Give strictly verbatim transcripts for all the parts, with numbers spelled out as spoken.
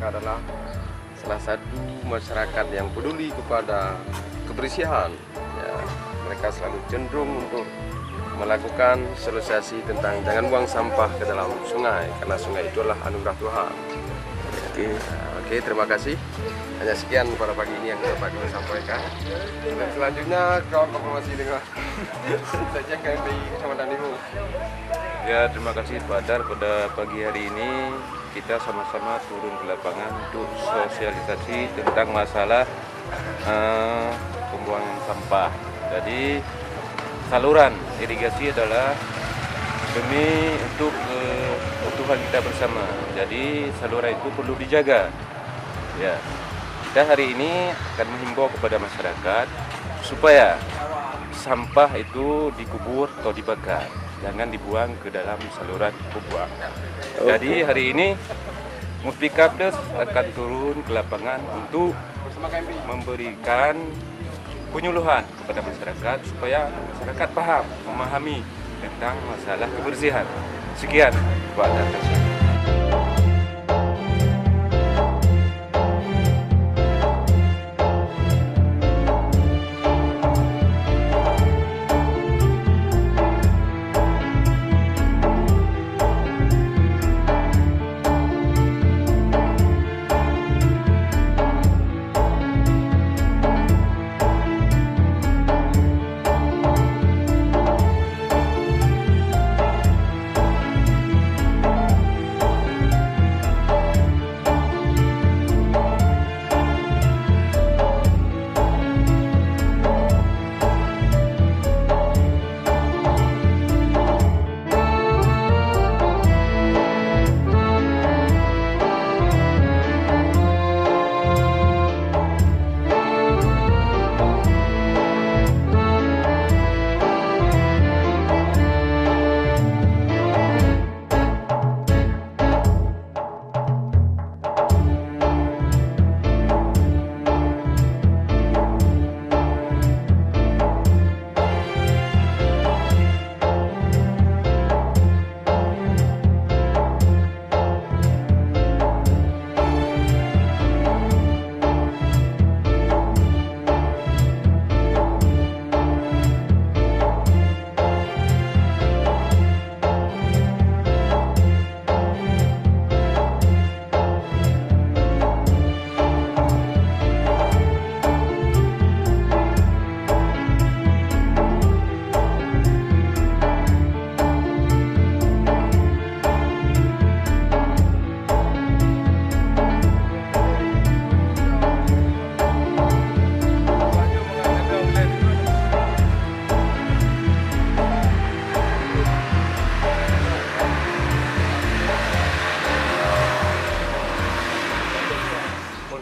adalah salah satu masyarakat yang peduli kepada kebersihan. Ya, mereka selalu cenderung untuk melakukan sosialisasi tentang jangan buang sampah ke dalam sungai, karena sungai itu adalah anugerah Tuhan. Oke. Ya, oke, terima kasih. Hanya sekian pada pagi ini yang dapat kami sampaikan. Dan selanjutnya, kawan konfirmasi dengan Sekjen K M P I Kecamatan Limu. Ya, terima kasih Pak Dar. Pada pagi hari ini kita sama-sama turun ke lapangan untuk sosialisasi tentang masalah, eh, pembuangan sampah. Jadi, saluran irigasi adalah demi untuk, eh, kebutuhan kita bersama. Jadi, saluran itu perlu dijaga. Ya, kita hari ini akan menghimbau kepada masyarakat supaya sampah itu dikubur atau dibakar, jangan dibuang ke dalam saluran pembuang. Jadi, hari ini Muspikabdes akan turun ke lapangan untuk memberikan penyuluhan kepada masyarakat supaya masyarakat paham, memahami tentang masalah kebersihan. Sekian, Pak Darkasih.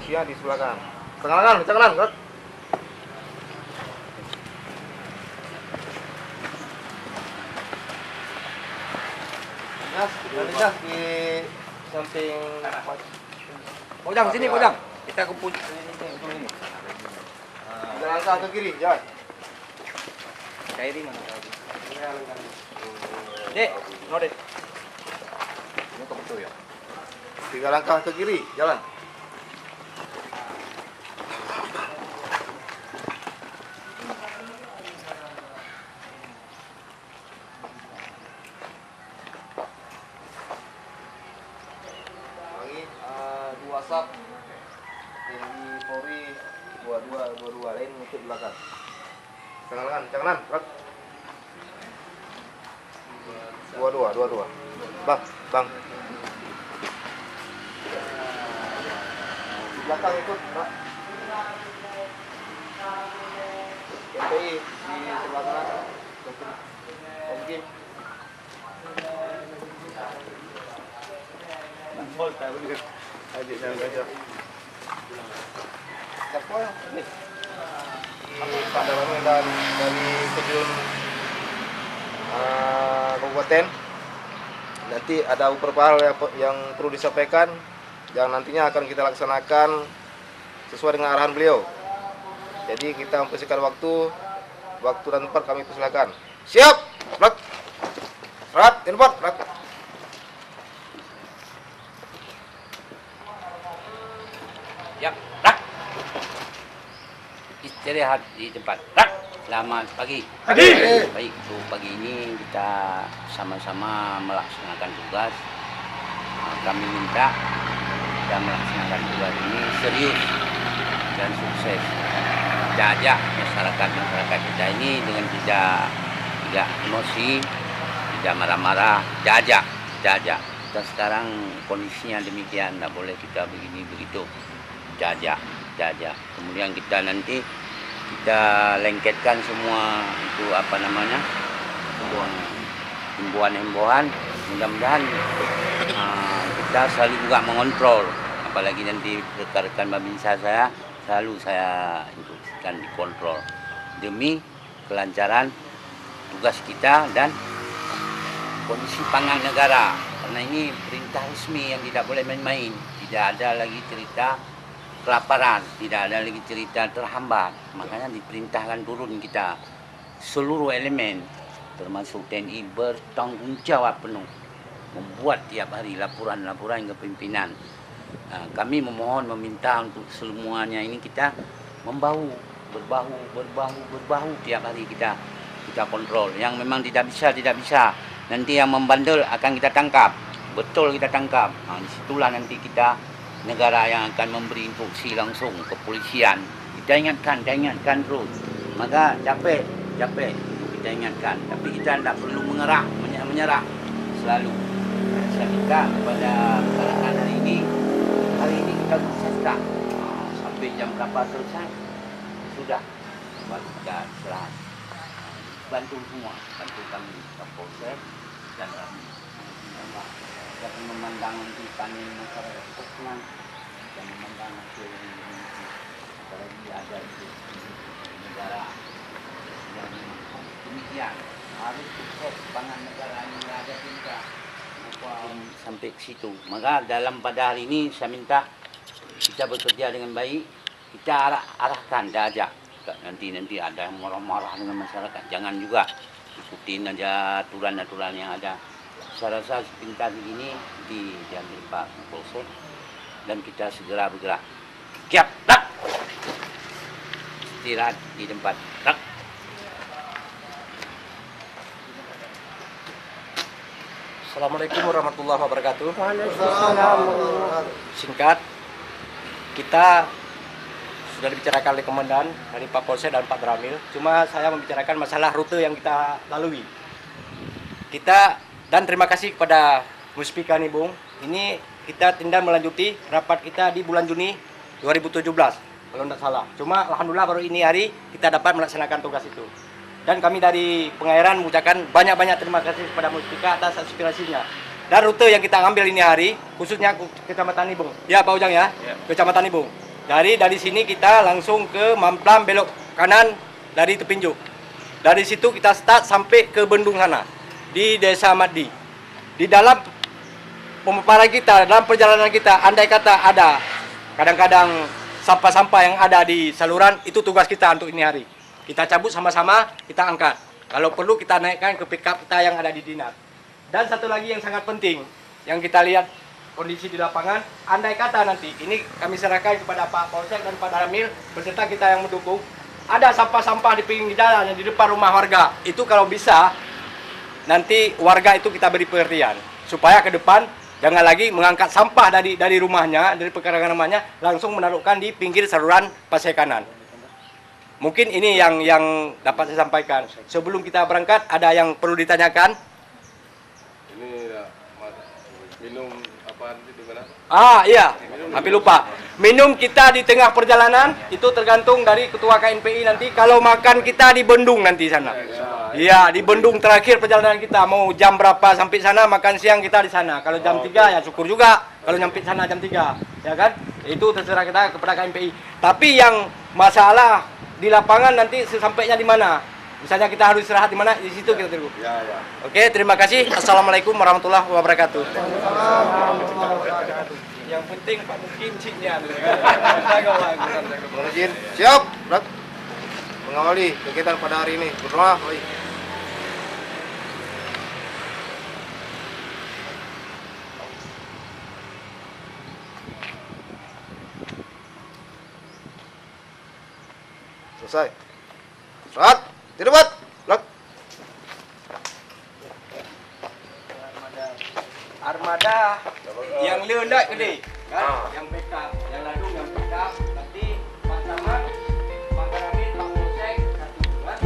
Polisinya di sebelah kanan. Tengah kanan, tengah kanan, Kak. Nas, Nas, di samping. Pojang sini, Pojang. Kita kumpul sini, sini, sini. Tiga langkah ke kiri, jalan. Kairi mana tadi? Dek, no, Dek. Ini ke betul ya? Tiga langkah ke kiri, jalan. Ulangi, eh, dua sap. T N I Polri dua dua dua dua, lain ngikut belakang. Jangan, jangan, jangan. Dua dua, dua dua. Bang, bang. Di belakang ikut, Pak. K P I di sebelah sana. Oke. Siapa ni? Ini Pak Darmawan dan dari Kejun, ah, Kabupaten. Nanti ada beberapa hal yang pe-, yang perlu disampaikan, yang nantinya akan kita laksanakan sesuai dengan arahan beliau. Jadi, kita mempersiapkan waktu, waktu dan tempat kami persilakan. Siap! Rat! Rat, tempat! Rat! Istirahat di tempat. Rak. Selamat pagi. Pagi. Baik, untuk pagi ini kita sama-sama melaksanakan tugas. Ah, kami minta kita melaksanakan tugas ini serius dan sukses. Kita ajak masyarakat-masyarakat kita ini dengan tidak, tidak emosi, tidak marah-marah, kita ajak, kita ajak. Dan sekarang kondisinya demikian, tidak boleh kita begini begitu. Kita ajak, kita ajak. Kemudian kita nanti, kita lengketkan semua itu, apa namanya, sebuah himbauan-himbauan. Mudah-mudahan, ah, kita selalu juga mengontrol. Apalagi nanti rekan-rekan Babinsa saya, selalu saya instruksikan dikontrol. Demi kelancaran tugas kita dan kondisi pangan negara. Karena ini perintah resmi yang tidak boleh main-main. Tidak ada lagi cerita kelaparan, tidak ada lagi cerita terhambat. Makanya diperintahkan turun kita seluruh elemen, termasuk T N I, bertanggung jawab penuh membuat tiap hari laporan-laporan ke pimpinan. Ah, kami memohon, meminta untuk semuanya ini kita membahu, berbahu, berbahu, berbahu tiap hari kita, kita kontrol. Yang memang tidak bisa, tidak bisa. Nanti yang membandel akan kita tangkap. Betul kita tangkap. Ha, di situlah nanti kita, negara yang akan memberi instruksi langsung kepolisian. Kita ingatkan, kita ingatkan terus. Maka capek, capek untuk kita ingatkan. Tapi kita tidak perlu mengerah, menye-, menyerah selalu. Saya minta kepada masyarakat hari ini, hari ini kita sukseskan. Sampai jam berapa selesai? Sudah. Baru kita istirahat. Bantu semua, bantu kami, Kapolsek dan kami. Kita memandang nanti panen masyarakat kita senang. Kita memandang hasil yang, apalagi ada itu negara yang demikian. Harus sukses pangan negara ini ada cinta. Apa sampai ke situ. Maka dalam pada hari ini saya minta kita bekerja dengan baik, kita arah, arahkan, kita ajak. Nanti, nanti ada yang marah-marah dengan masyarakat, jangan juga. Ikutin aja aturan-aturan yang ada. Saya rasa sepintas begini di, diambil Pak Kapolsek dan kita segera bergerak. Siap, tak. Istirahat di tempat. Tak. Assalamualaikum warahmatullahi wabarakatuh. Waalaikumsalam. Singkat, kita sudah dibicarakan oleh Komandan dari Pak Polsek dan Pak Danramil. Cuma saya membicarakan masalah rute yang kita lalui. Kita, dan terima kasih kepada Muspika Nibung. Ini kita tinggal melanjuti rapat kita di bulan Juni dua ribu tujuh belas, kalau tidak salah. Cuma alhamdulillah baru ini hari kita dapat melaksanakan tugas itu. Dan kami dari Pengairan mengucapkan banyak-banyak terima kasih kepada Muspika atas aspirasinya. Dan rute yang kita ambil ini hari, khususnya Kecamatan Nibung. Ya, Pak Ujang ya? Ya. Kecamatan Nibung. Dari, dari sini kita langsung ke Mamplam, belok kanan dari Tepinjok. Dari situ kita start sampai ke Bendung sana, di Desa Maddi. Di dalam pemaparan kita, dalam perjalanan kita, andai kata ada kadang-kadang sampah-sampah yang ada di saluran, itu tugas kita untuk ini hari. Kita cabut sama-sama, kita angkat. Kalau perlu, kita naikkan ke pickup kita yang ada di dinas. Dan satu lagi yang sangat penting, yang kita lihat kondisi di lapangan, andai kata nanti, ini kami serahkan kepada Pak Polsek dan Pak Danramil beserta kita yang mendukung, ada sampah-sampah di pinggir jalan yang di depan rumah warga, itu kalau bisa, nanti warga itu kita beri pengertian, supaya ke depan jangan lagi mengangkat sampah dari, dari rumahnya, dari pekarangan rumahnya, langsung menaruhkan di pinggir saluran pasai kanan. Mungkin ini yang, yang dapat saya sampaikan. Sebelum kita berangkat, ada yang perlu ditanyakan? Ini, nak, Mas, minum apa nanti di mana? Ah, iya. Hampir lupa. Minum kita di tengah perjalanan, itu tergantung dari ketua K N P I nanti. Kalau makan kita di bendung nanti sana. Ya, di bendung terakhir perjalanan kita. Mau jam berapa sampai sana, makan siang kita di sana. Kalau jam tiga, ya syukur juga. Kalau nyampe sana jam tiga, ya kan? Itu terserah kita kepada K N P I. Tapi yang masalah di lapangan nanti sesampainya di mana? Misalnya kita harus istirahat di mana, di situ kita tunggu. Ya, ya. Oke, terima kasih. Assalamualaikum warahmatullahi wabarakatuh. Yang penting Pak Mukin ciknya. Jaga, Pak. Mukin, siap, Bro. Mengawali kegiatan pada hari ini. Berdoa, baik. Sai. Rat. Tidak buat. Lak. Armada nyang le lak keudeh, kan? Nyang peta, nyang lalu nyang peta, tapi Pak Camat, Pak Kanabin, Pak Polsek, satu, kan?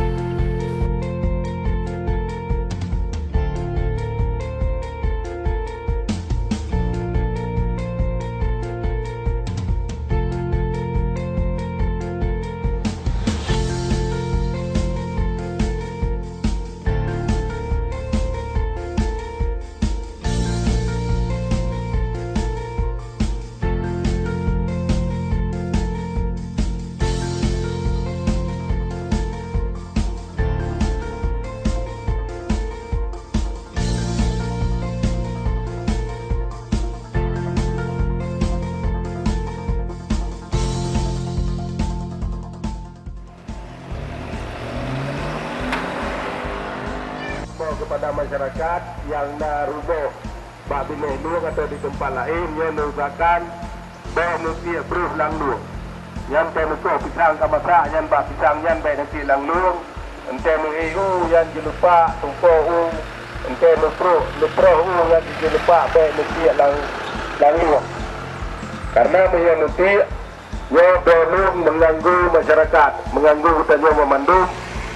Kepada masyarakat nyang na rumoh bak binéh lueng atawa di teumpat laén, nyoe neuusahakan bék neutiek brôh lam lueng. Nyan teuh neusoh pisang ka masak, nyan bak pisang nyan bék neutiek lam lueng. Eunteuk neuék u nyan jileupak, tukoe u, eunteuk neuprok, neuprok u nyan jileupak, bék neutiek lam, lam lueng. Karena meunyoe neutiek, nyoe droeneuh meuganggu masyarakat, meuganggu geutanyoe meumandum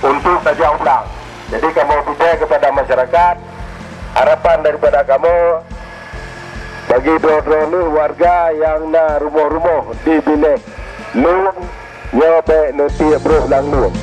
untuk tajak u blang. Jadi, kamoe peucaya kepada masyarakat, harapan daripada kamoe bagi droe-droeneuh warga nyang na rumoh-rumoh di binéh lueng, nyoe bék neutiek brôh lam lueng.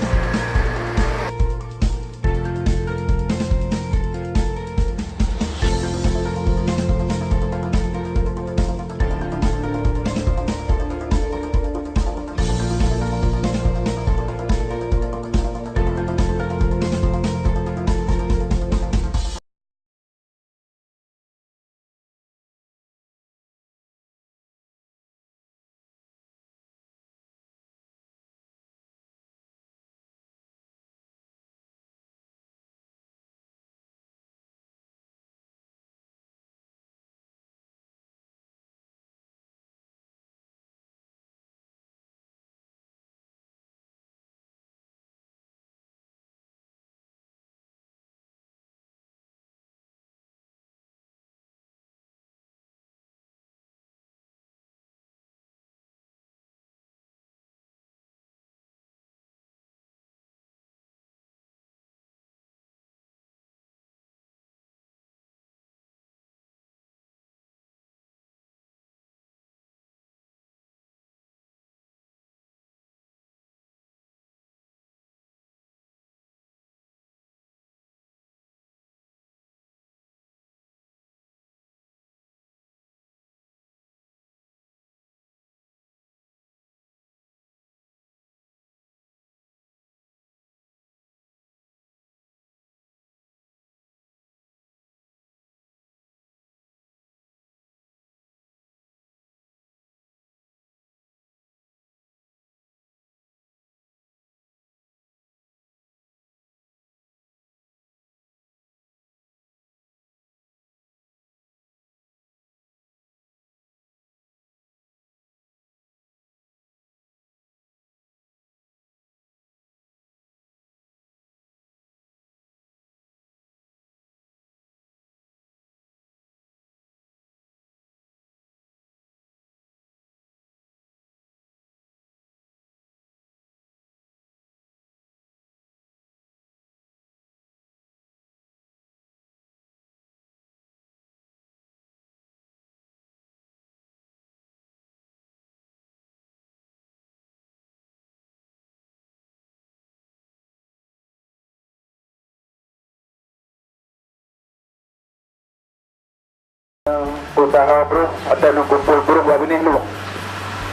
Usaha brôk atau neukumpul brôk bak binéh lueng,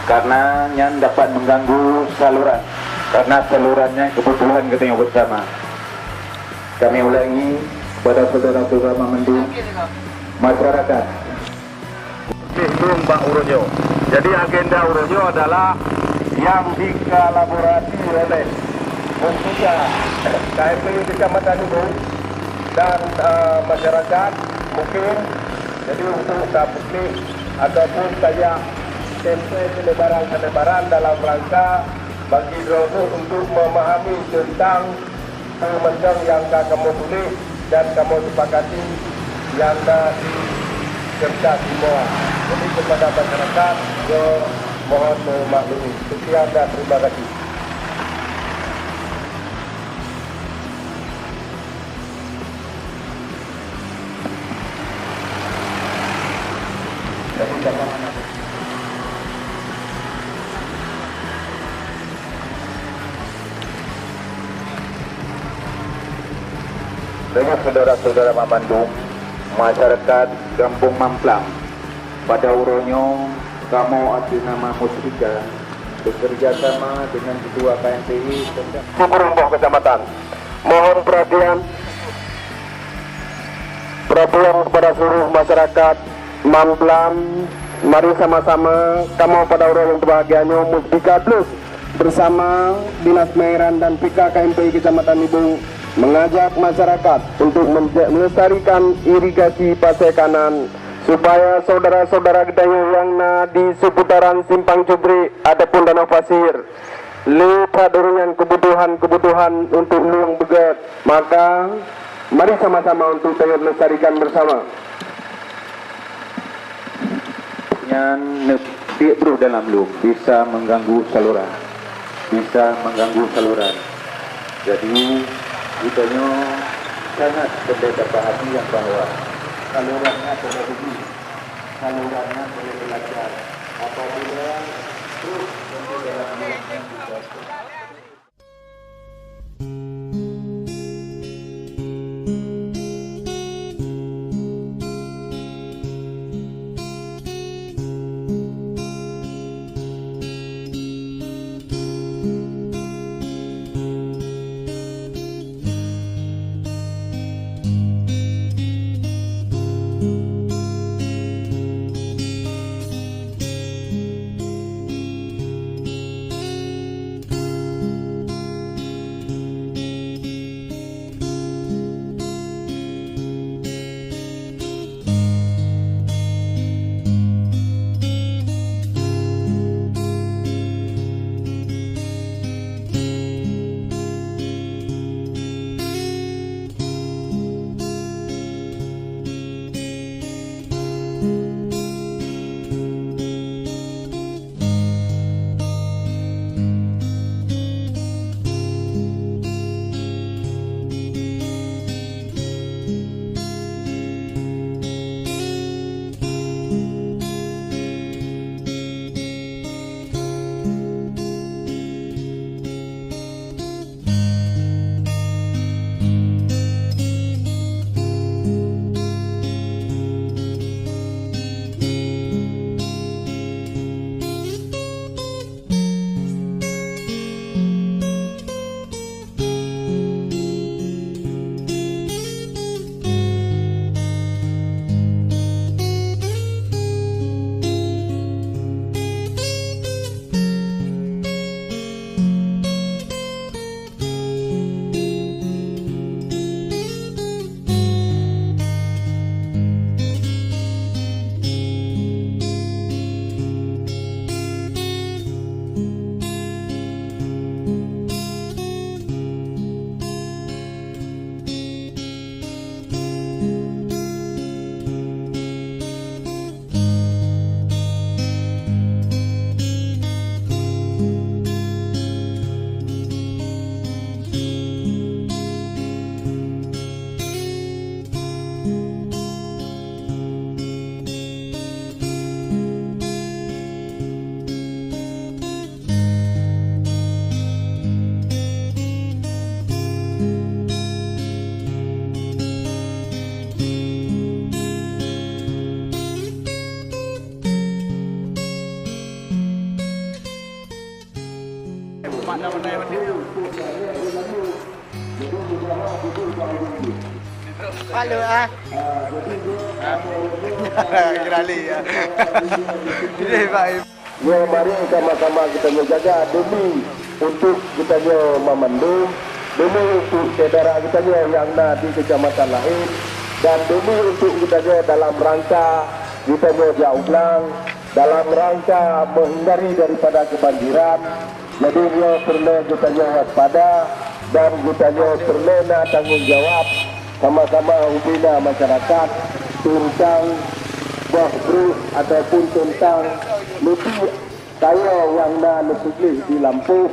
karena nyan dapat mengganggu saluran, karena saluran nyan kebutuhan geutanyoe bersama. Kami ulangi kepada saudara-saudara mandum, masyarakat. Pih lueng bak uroe nyoe. Jadi, agenda uroe nyoe adalah nyang dikolaborasi oleh pemuda K M P U Kecamatan Ibu dan, eh, masyarakat mungkin. Jadi, untuk tapeugah ataupun tajak campaign selebaran-selebaran dalam rangka Bagi droeneuh untuk memahami tentang peue mantong nyang ka kamoe tuléh dan kamoe sepakati nyang na di kertas sinoe. Jadi kepada masyarakat, nyoe mohon memaklumi. Sekian dan terima kasih. Dengan saudara-saudara banmandum, masyarakat Gampông Mamplam, pada uroe nyoe kamoe ateueh nama Muspika bekerja sama dengan Ketua K M P I Kecamatan Sikureueng Boh Kecamatan. Mohon perhatian, perhatian kepada seluruh masyarakat Mamplam. Mari sama-sama kamoe pada uroe nyang berbahagia nyoe Muspika Plus bersama Dinas Pengairan dan P K K M P I Kecamatan Libung mengajak masyarakat untuk menje-, melestarikan irigasi pasai kanan supaya saudara-saudara geutanyoe nyang na di seputaran Simpang Cubrik ataupun Danau Pasir le that ureueng nyan kebutuhan-kebutuhan untuk lueng beugét, maka mari sama-sama untuk tanyoe lestarikan bersama. Nyan neupiek brôh dalam lueng bisa mengganggu saluran, bisa mengganggu saluran. Jadi, geutanyoe sangat perlu tapahami nyang bahwa saluran nyan perlu beugét, saluran nyan perlu belajar. Apabila brôh dalam lueng nyan bisa Malu ah. Gerali ya. Jadi, Pak. Nyoe mari sama-sama geutanyoe jaga demi untuk geutanyoe mamandum, demi untuk syedara geutanyoe nyang na di kecamatan laén, dan demi untuk geutanyoe dalam rangka geutanyoe jak u blang, dalam rangka menghindari daripada kebanjiran. Jadi nyoe peureulée geutanyoe waspada dan geutanyoe peureulée na tanggong jawab sama-sama ubena masyarakat teuntang boh bruh ataupun teuntang leutik kayée nyang na neupeugleh di lampôh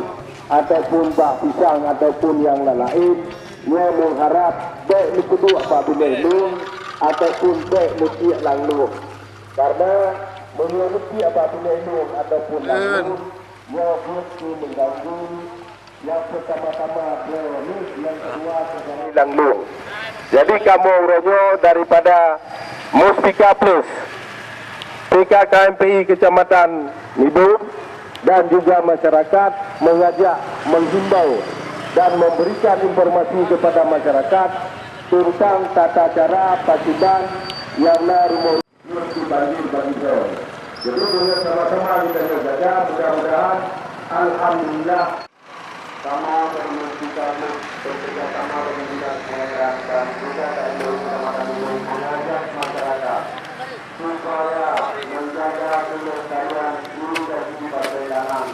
ataupun bak pisang ataupun nyang laén-laén. Nyoe meuharab bék neupeuduek bak binéh lôn ataupun bék neupiek lam lôn. Karena meunyoe neutiek bak binéh lôn ataupun lam lôn, nyoe buet keu meuganggu nyang peutama-tama droeneuh, nyang keudua keugalan lam lôn. Jadi kamoe uroe nyoe daripada Muspika Plus, P K K M P I Kecamatan Nibong dan juga masyarakat mengajak, menghimbau dan memberikan informasi kepada masyarakat tentang tata cara pakiban nyang na rumoh Nyoe banjir bagi droe. Jadi, beungoh sama-sama geutanyoe jaga, mudah-mudahan, alhamdulillah. Sama dengan kita bekerja sama dengan dinas pengairan dan juga dari Kecamatan Nibong mengajak masyarakat supaya menjaga kelestarian irigasi pertanian.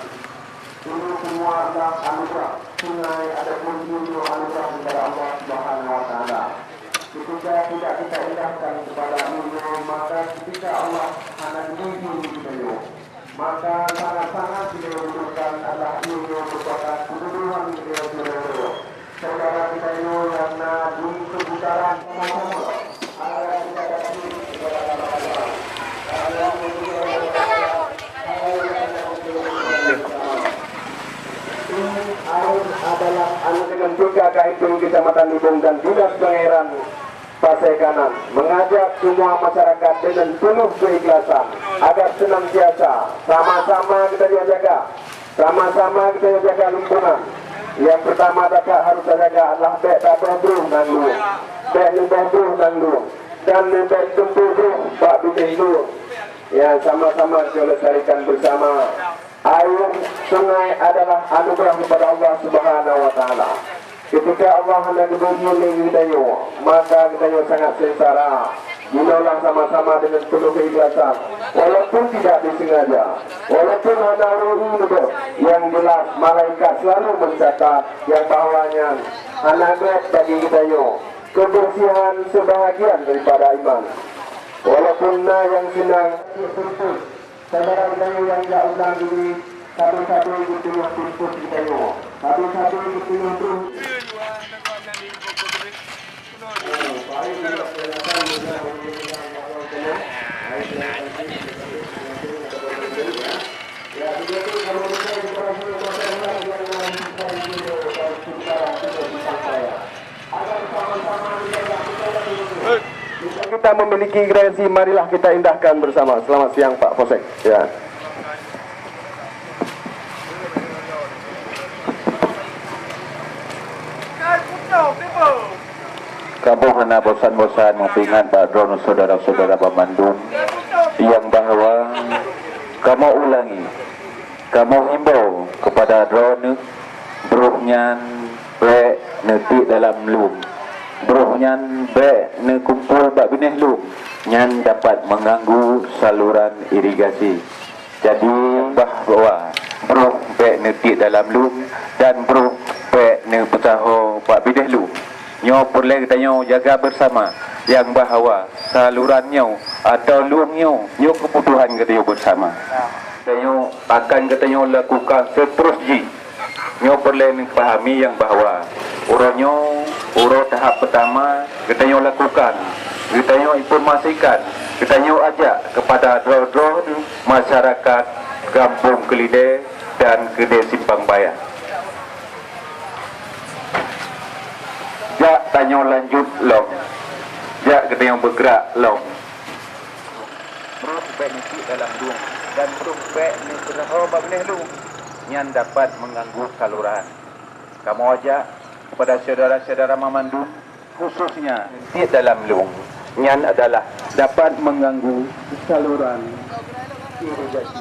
Ini semua adalah anugerah. Sungai ataupun ilmu anugerah daripada Allah Subhanahu wa Taala. Ketika tidak kita indahkan kepada ilmu, maka ketika Allah hana geuizi kita nyoe, maka sangat-sangat kita butuhkan adalah ilmu merupakan kebutuhan kita seluruh. Saudara kita nyoe nyang na di seputaran sama-sama. Ini adalah anugerah P K K M P I Kecamatan Nibong dan Dinas Pengairan Pasai Kanan mengajak semua masyarakat dengan penuh keikhlasan agar senantiasa sama-sama kita jaga. Sama-sama kita jaga lingkungan. Yang pertama takat harus tajaga adalah bék taboh bruh nang lueng. Bék neuboh bruh nang lueng. Dan bék teumpôk bruh bak binéh lueng. Ya, sama-sama kita lestarikan bersama. Air sungai adalah anugerah daripada Allah Subhanahu wa Taala. Ketika Allah hana geubri lé geutanyoe, maka geutanyoe sangat sengsara. Jinoelah sama-sama dengan penuh keikhlasan, walaupun tidak disengaja, walaupun hana ureueng neuboh. Yang jelas, malaikat selalu mencatat yang bahwa nyan hana göt bagi geutanyoe. Kebersihan sebahagian daripada iman. Walaupun na yang senang, Saudara geutanyoe nyang jak u blang binéh, sabe-sabe geutuléh peuet-peuet geutanyoe. Sabe-sabe geutuléh droe. Kita memiliki generasi, marilah kita indahkan bersama. Selamat siang, Pak Polsek. Ya. Kamoe hana bosan-bosan meupeuingat bak droeneuh syedara-syedara banmandum nyang bahwa kamoe ulangi, kamoe himbau keupada droeneuh, broh nyan bék neutiek dalam lueng, broh nyan bék neukumpol bak binéh lueng, nyan dapat meuganggu saluran irigasi. Jadi, bahwa broh bék neutiek dalam lueng dan broh bék neupeusaho bak binéh lueng. Nyoe peureulée geutanyoe jaga beusama nyang bahwa saluran nyoe atawa lueng nyoe, nyoe keubutuhan geutanyoe beusama. Tanyoe akan geutanyoe lakukan seuterus jih. Nyoe peureulée neupahami nyang bahwa uroe nyoe, uroe tahap peutama geutanyoe lakukan, geutanyoe informasikan, geutanyoe ajak keupada droe-droe masyarakat Gampông Keulidée dan Keudée Simpang Baya. Jak tanyoe lanjut lom, jak geutanyoe beugrak lom. Broh bék neutiek dalam lueng dan broh bék neupeusaho bak binéh lueng, nyan dapat meuganggu saluran. Kamoe ajak keupada syedara-syedara banmandum, khususnya tiek dalam lueng, nyan adalah dapat meuganggu saluran irigasi.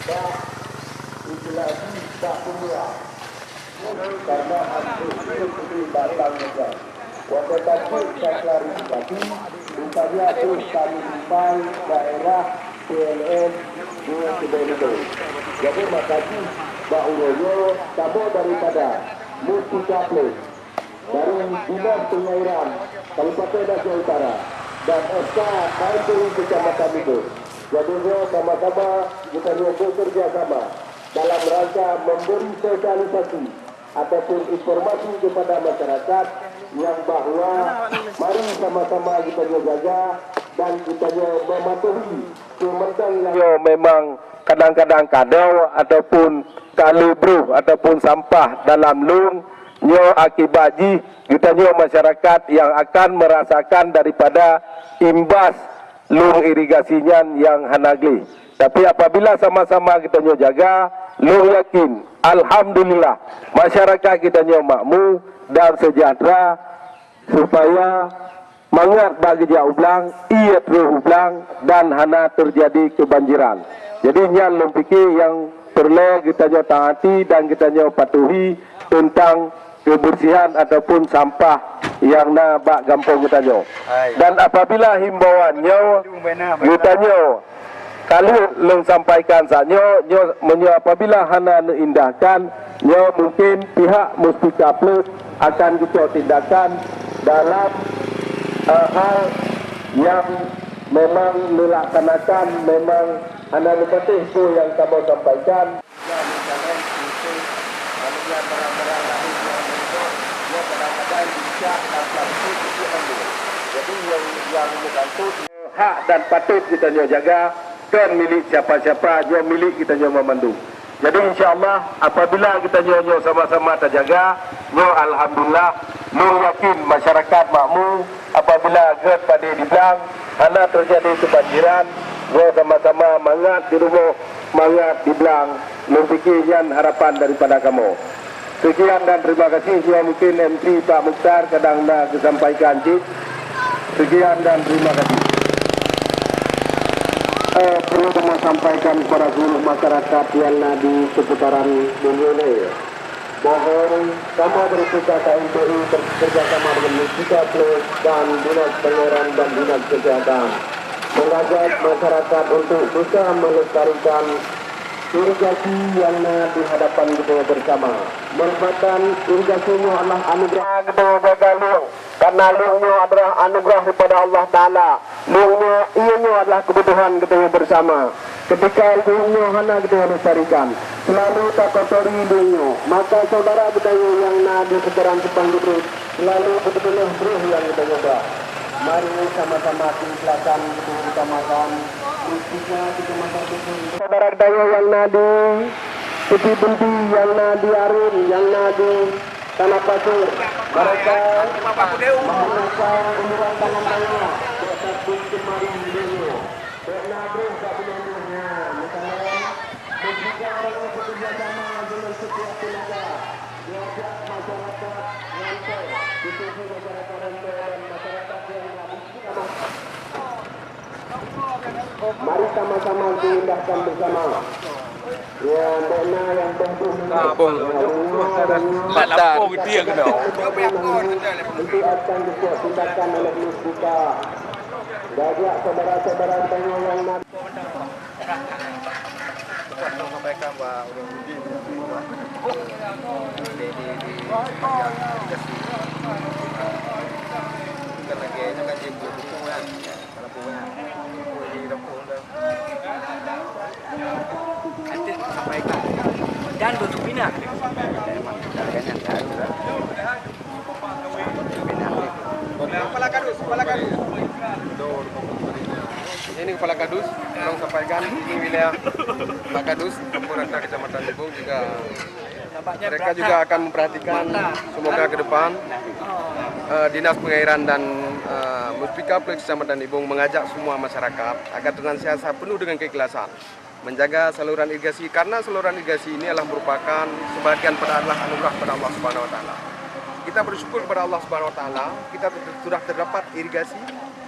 Bak isolasi bak peumurah. Karena hampir seluruh batang negara. Watèe bacut ka klarifikasi, rupanya terus kami sampai daerah P L N dua Kebon Lintong. Jadi maka jih bak uroe nyoe kamoe daripada Mustika Plus dari Dinas Pengairan Kabupaten Aceh Utara dan S K K M P U Kecamatan Lintong. Jadi nyoe sama-sama kita nyoe bekerja sama dalam rangka memberi sosialisasi ataupun informasi kepada masyarakat yang bahwa mari sama-sama kita jaga dan kita mematuhi pemerintah yang memang kadang-kadang kadau ataupun ka le broh ataupun sampah dalam lung nyoe akibat jih geutanyoe masyarakat yang akan merasakan daripada imbas lung irigasi nyan nyang hana gleh. Tapi apabila sama-sama geutanyoe jaga, lôn yakin, alhamdulillah, masyarakat geutanyoe makmu dan sejahtera, supaya mangat bak geujak u blang, ié troh u blang dan hana teujadi keubanjiran. Jadi nyan lôn pike nyang peureulée geutanyoe taati dan geutanyoe patuhi teuntang keubeursihan ataupun sampah nyang na bak gampông geutanyoe. Dan apabila himbauan nyoe geutanyoe ka lheueh lôn sampaikan saat nyoe, nyoe meunyoe apabila hana neuindahkan, nyoe mungkin pihak Mustika Plus akan geucok tindakan dalam, eh, hal nyang memang neulaksanakan memang hana neupatéh peue nyang kamoe sampaikan. Ya, misalnya, untuk, ah, melihat barang-barang lain yang menyebut, dia kadang-kadang dicak dan plastik itu ambil. Jadi, yang, yang menyangkut hak dan patut geutanyoe jaga, kon milik siapa-siapa, nyoe milik geutanyoe meumandum. Jadi, insya Allah, apabila geutanyoe nyoe sama-sama tajaga, nyoe alhamdulillah, lôn yakin masyarakat makmu, apabila gét padé di blang, hana teujadi keubanjiran, nyoe sama-sama mangat di rumoh, mangat di blang, lôn pike nyan harapan daripada kamoe. Sekian dan terima kasih. Nyoe mungkin M C Pak Mukhtar kadang na geusampaikan cit. Sekian dan terima kasih. Eh, perlu kamoe sampaikan kepada seluruh masyarakat yang na di seputaran dunia ini. Mohon kamoe dari P K K M P U bekerjasama dengan Mustika Plus dan Dinas Pengairan dan Dinas Kesehatan mengajak masyarakat untuk bisa melestarikan irigasi yang na di hadapan geutanyoe bersama. Merupakan irigasi nyoe adalah anugerah geutanyoe jaga lung, karena lung nyoe adalah anugerah daripada Allah Taala. Lung nyoe, ié nyoe adalah kebutuhan geutanyoe bersama. Ketika lung nyoe hana geutanyoe lestarikan, selalu takotori lung nyoe, maka saudara geutanyoe nyang na di sekitaran simpang Gudruk selalu beuteupeunah broh nyang geutanyoe ba. Mari sama-sama tiklakan geutanyoe utamakan mustika di Kecamatan Dusun. Saudara geutanyoe nyang na di Tepi Benti, nyang na di Arun, nyang na di Tanah Pasir, mereka menggunakan umuran tangan tangan, buat satu kemari dulu. Kena broh bak buleuen nyoe, misalnya, mustika ureuëng nyang bekerja sama dengan setiap tenaga, diajak masyarakat rantau, khususnya masyarakat rantau dan masyarakat yang nggak bisa. Mari sama-sama diindahkan bersama. Ya, mbok na nyang boh pun. Kampung. Mata. Lampung dia kena. Nanti akan dibuat tindakan oleh mustika. Diajak saudara-saudara geutanyoe nyang na. Bukan sampaikan bak ureuëng Bugis, di, di, di sepanjang aplikasi. Bukan lagi, itu kan jemput buku kan. Kalau buku kan, buku di dapur dah. Nanti sampaikan. Dan bergembira. Kepala Kadus, Kepala Kadus. Ini Kepala Kadus, tolong sampaikan, ini wilayah Pak Kadus, Kampung Rata, Kecamatan Libung juga. Mereka juga akan memperhatikan, semoga ke depan, eh, Dinas Pengairan dan, eh, Mustika Plus Kecamatan Libung mengajak semua masyarakat agar dengan senantiasa penuh dengan keikhlasan menjaga saluran irigasi, karena saluran irigasi ini adalah merupakan sebagian pada adalah anugerah pada Allah Subhanahu wa Taala. Kita bersyukur kepada Allah Subhanahu wa Taala, kita ter-, sudah terdapat irigasi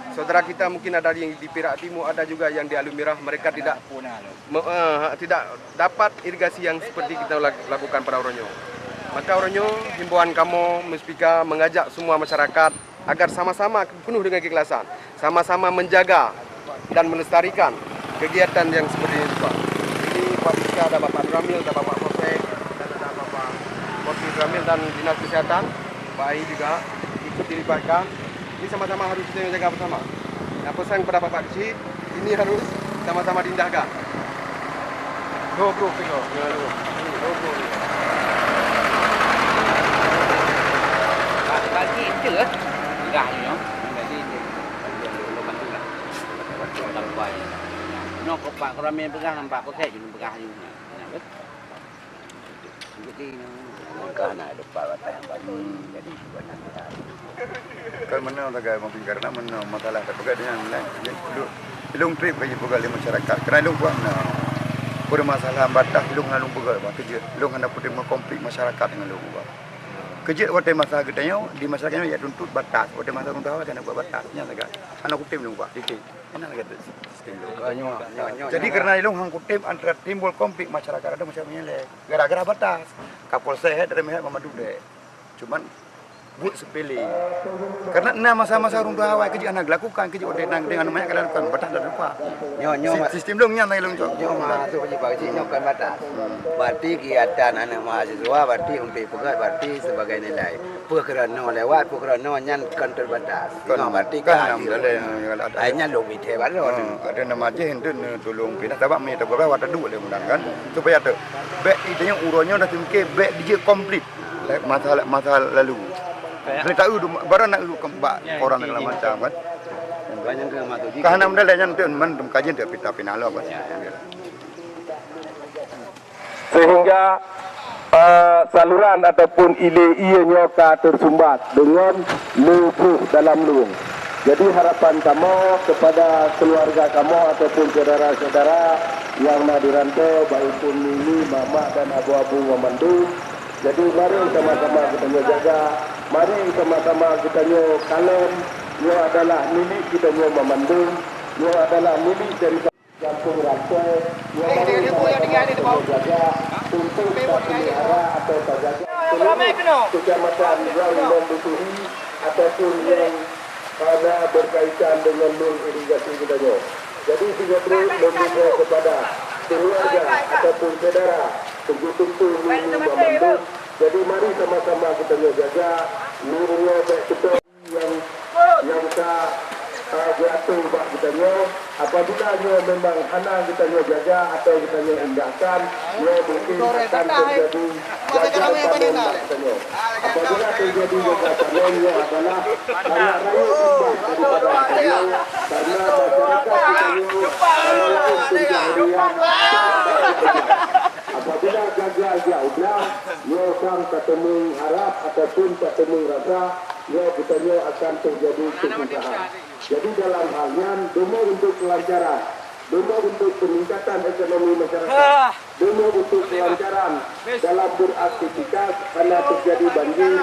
Saudara kita mungkin ada yang di Perak Timur, ada juga yang di Alue Merah, mereka tidak me- eh, tidak dapat irigasi yang seperti kita lak- lakukan pada uroe nyoe. Maka uroe nyoe himbauan kamoe Muspika mengajak semua masyarakat agar sama-sama penuh dengan keikhlasan, sama-sama menjaga dan melestarikan kegiatan yang seperti ini juga. Jadi, Pak Muspika, ada Bapak Nur Ramil, ada Bapak Polsek, dan ada Bapak Korpi Nur Ramil dan Dinas Kesehatan, Pak Ahi juga ikut dilibatkan. Ini sama-sama harus kita jaga bersama. Nah, pesan kepada Bapak Kecil, ini harus sama-sama diindahkan. Go, bro, go. Go, bro. Bagi itu, eh. Pegang ni, no. Jadi, dia, dia, dia, dia bantu lah. Bantu orang kuat ni. No, kok Pak Keramil pegang, nampak pakai je, pegang je. Nah, betul. Jadi, no. Langkah nak depan batang batu. Jadi, sebenarnya. Kan meunoe sagai maupun karena meunoe masalah teupeugah dengan lain. Jadi, lu-, lôn trép ka jipeugah lé masyarakat. Karena lôn buat na permasalahan batas lôn hana lôn peugah bah keujeuet. Lôn hana peuteumé konflik masyarakat dengan lôn buat. Keujeuet watèe masa geutanyoe, di masyarakat nyoe jak tuntut batas. Watèe masa lôn tahu kan buat batas. Nyan sagai. Hana kutem lôn buat titik. Hana lagèe tu sistem lôn. Jadi karena lôn hang kutem antara timbul konflik masyarakat ada masyarakat menyelek. Gara-gara batas. Kapolsek dari melihat memandu dek. Cuman buet sepele. Karena na masa-masa ureueng tuha awai keujeuet hana geulakukan, keujeuet watèe nang dengan manyak geulakukan, batas dah lupa. Nyoe, nyoe, si-, sistem lôn nyan lagèe lôn cok. Nyoe mah tu penyebab cik nyoe kan batas. Berarti kegiatan aneuk mahasiswa, berarti untuk peugah, berarti sebagai nilai. Peue keureunoe lewat, peue keureunoe nyan kon terbatas. Kon, nyoe berarti kon ka alhamdulillah, akhirnya lôn bit hebat lôn. Ha, ada nama jih ente neutulông pinah, sabab meunyo tapeugah watèe duek lé mudah kan. Supaya tu. Bèk itu nyoe uroe nyoe dah seumiké, bèk dijeuet komplit. Lé masa, masa lalu. Kayak. Lé tahu tu, baru nak lu kembak orang segala macam kan. Banyak ke mata uji. Kahana mudah lé nyan tu, man, kajian tu pita pinah lo kan. Ya, ya. Sehingga, eh, saluran ataupun ilée ié nyoe ka tersumbat deungon le troh dalam lueng. Jadi, harapan kamoe kepada keluarga kamoe ataupun syedara-syedara nyang na di rantau, baik pun nini, mamak dan abu-abu memandu. Jadi, mari sama-sama geutanyoe jaga, mari sama-sama geutanyoe kalon, nyoe adalah milék geutanyoe memandu, nyoe adalah milék dari Gampông Rantau nyang baru sama-sama jaga untuk tapelihara atau tajaga kecamatan nyang membutuhi ataupun nyang hana berkaitan dengan lôn irigasi geutanyoe. Jadi, sigoe treuk lôn imbau kepada keluarga ataupun syedara, begitu pun nini memandu. Jadi, mari sama-sama geutanyoe jaga lôn nyoe bèk beutôi. Nyang, nyang ka, eh, geuatoe bak geutanyoe, apabila nyoe memang hana geutanyoe jaga atau geutanyoe indahkan, nyoe mungkin akan terjadi gagal panen bak geutanyoe. Apabila terjadi gagal panen, nyoe adalah banyak rayeuk imbah daripada geutanyoe, karena masyarakat geutanyoe hana laén pencaharian. Apabila gagal jak u blang, nyoe sang tateumé harab ataupun tateumé rasa, nyoe geutanyoe akan teujadi keususahan. Jadi, dalam hal nyan, deungon untuk kelancaran, deungon untuk peningkatan ekonomi masyarakat, deungon untuk kelancaran dalam beraktivitas, hana teujadi banjir,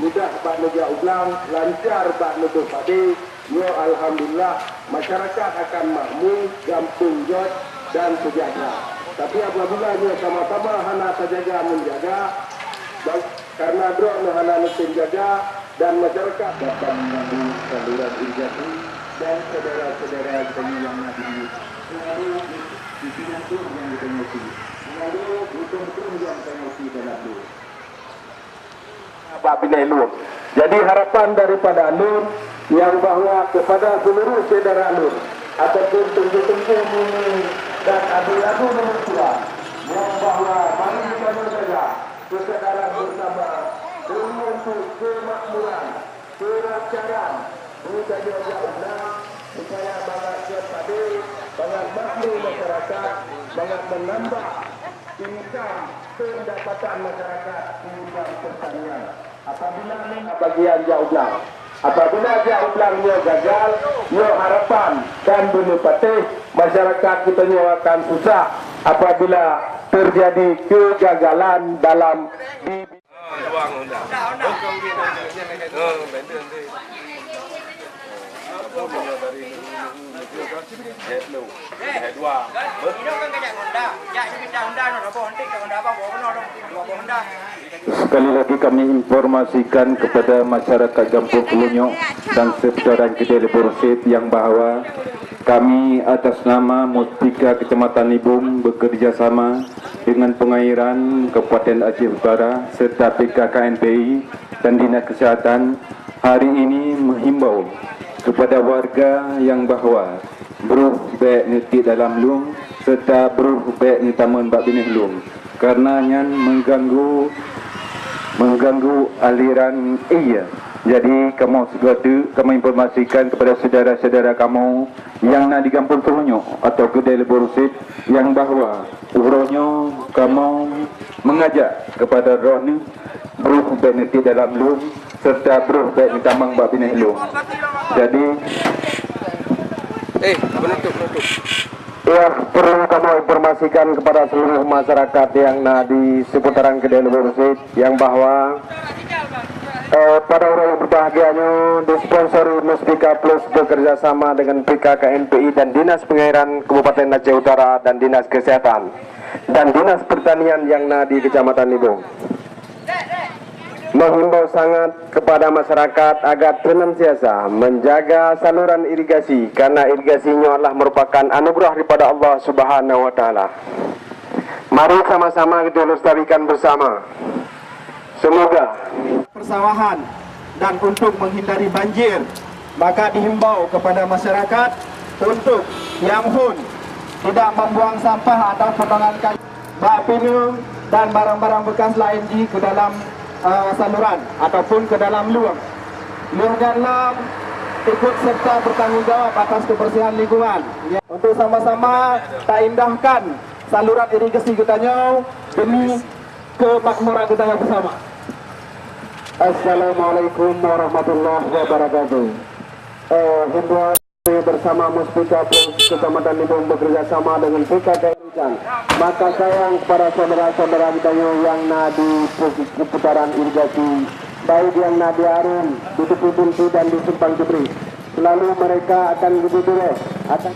mudah bak neujak u blang, lancar bak neubeuet padé, nyoe alhamdulillah, masyarakat akan makmur, gampông jot, dan sejahtera. Tapi apabila nyoe sama-sama hana tajaga menjaga, bag-, karena droeneuh hana neutem jaga dan masyarakat dapat mengganggu saluran irigasi dan saudara-saudara kami yang hadir. Selalu di, di pinangkong yang kita nyuci. Selalu betul-betul yang kita nyuci dalam dua. Bak binéh lôn. Jadi harapan daripada lôn nyang bahwa kepada seluruh syedara lôn ataupun teungku-teungku nini dan abu-abu nini tuan, nyang bahwa mari kita menjaga kesedaran bersama demi untuk kemakmuran, kelancaran budaya jalan supaya bangat siap tadi, bangat makmur masyarakat, bangat menambah income pendapatan masyarakat di bidang pertanian. Apabila bagian jak u blang, apabila jak u blang nyoe gagal, nyoe harapan dan beuneupatéh masyarakat geutanyoe akan susah apabila terjadi kegagalan dalam di Sekali lagi kami informasikan kepada masyarakat Gampông Keulunyok dan seputaran Keudè Leubeh Rusit yang bahwa kami atas nama Muspika Kecamatan Nibong bekerjasama dengan Pengairan Kabupaten Aceh Utara serta P K K N P I dan Dinas Kesehatan hari ini menghimbau kepada warga yang bahwa brôh bèk neutiek dalam lueng serta brôh bèk neutamong bak binéh lueng, karena nyan mengganggu mengganggu aliran ie. Jadi kamoe sigoe teuk kamoe informasikan kepada saudara-saudara kamoe nyang na di Gampông Keulunyok atau Keudè Leubeh Rusit yang bahwa uroe nyoe kamoe mengajak kepada droeneuh brôh bèk neutiek dalam lueng serta brôh bèk neutamong bak binéh lueng. Jadi, eh, penutup, penutup. Ya, perlu kamoe informasikan kepada seluruh masyarakat yang na di seputaran Keudè Leubeh Rusit yang bahwa, eh, pada uroe yang berbahagia nyoe disponsori Muspika Plus bekerjasama dengan P K K N P I dan Dinas Pengairan Kabupaten Aceh Utara dan Dinas Kesehatan dan Dinas Pertanian yang na di Kecamatan Nibong. Menghimbau sangat kepada masyarakat agar senantiasa menjaga saluran irigasi, karena irigasi nyoe adalah merupakan anugerah daripada Allah Subhanahu wa Taala. Mari sama-sama kita lestarikan bersama. Semoga persawahan dan untuk menghindari banjir, maka dihimbau kepada masyarakat untuk nyang phôn tidak membuang sampah atau potongan kayu, bak pineung dan barang-barang bekas lain jih ke dalam, eh, saluran ataupun ke dalam lueng. Lheueh nyan lom ikut serta bertanggung jawab atas kebersihan lingkungan. Untuk sama-sama taindahkan saluran irigasi geutanyoe demi kemakmuran geutanyoe bersama. Assalamualaikum warahmatullahi wabarakatuh. Eh, himbauan bersama Muspika Plus Kecamatan Nibong bekerja sama dengan P K K Hujan. Maka sayang kepada saudara-saudara geutanyoe yang na di seputaran irigasi, baik yang na di Arum, di Tepi Buntu dan di Simpang Jebri. Selalu mereka akan lebih durus, akan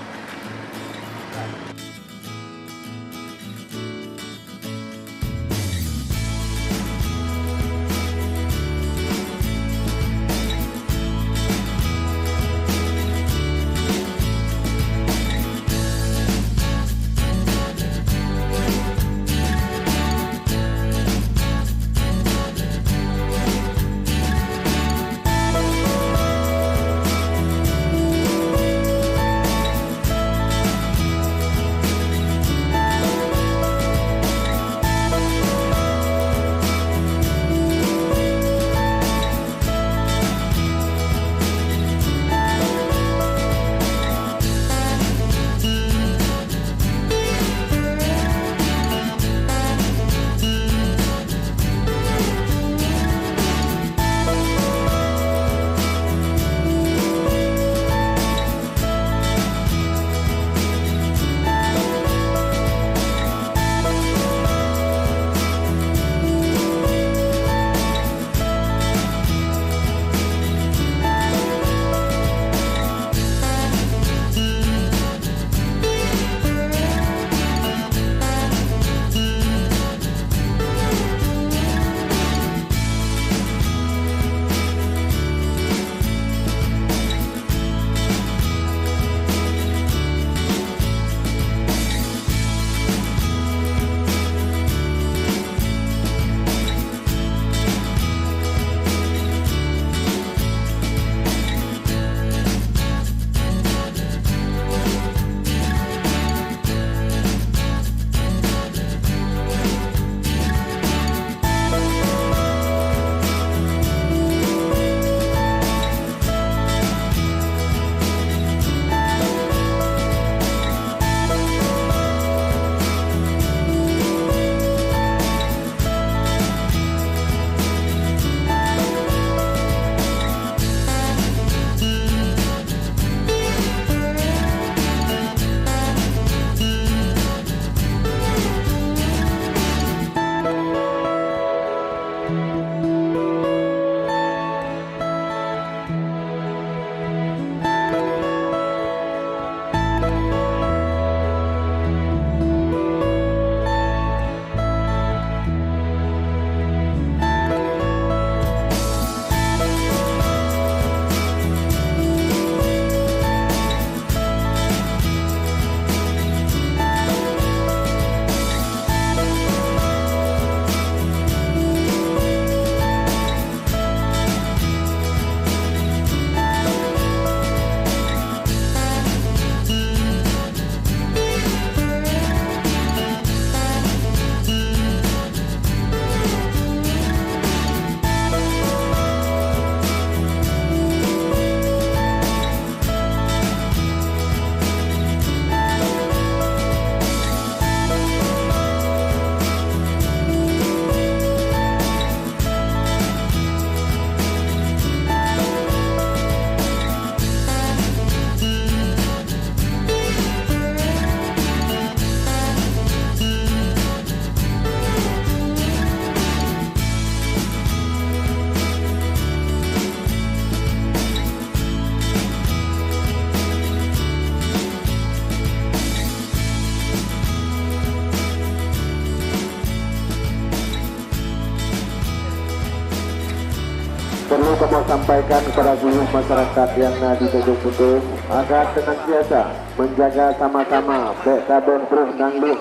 Perlu kamoe sampaikan kepada seluruh masyarakat nyang na di Tanjong Putoh agar senantiasa menjaga sama-sama, bèk tabôh broh dangdut,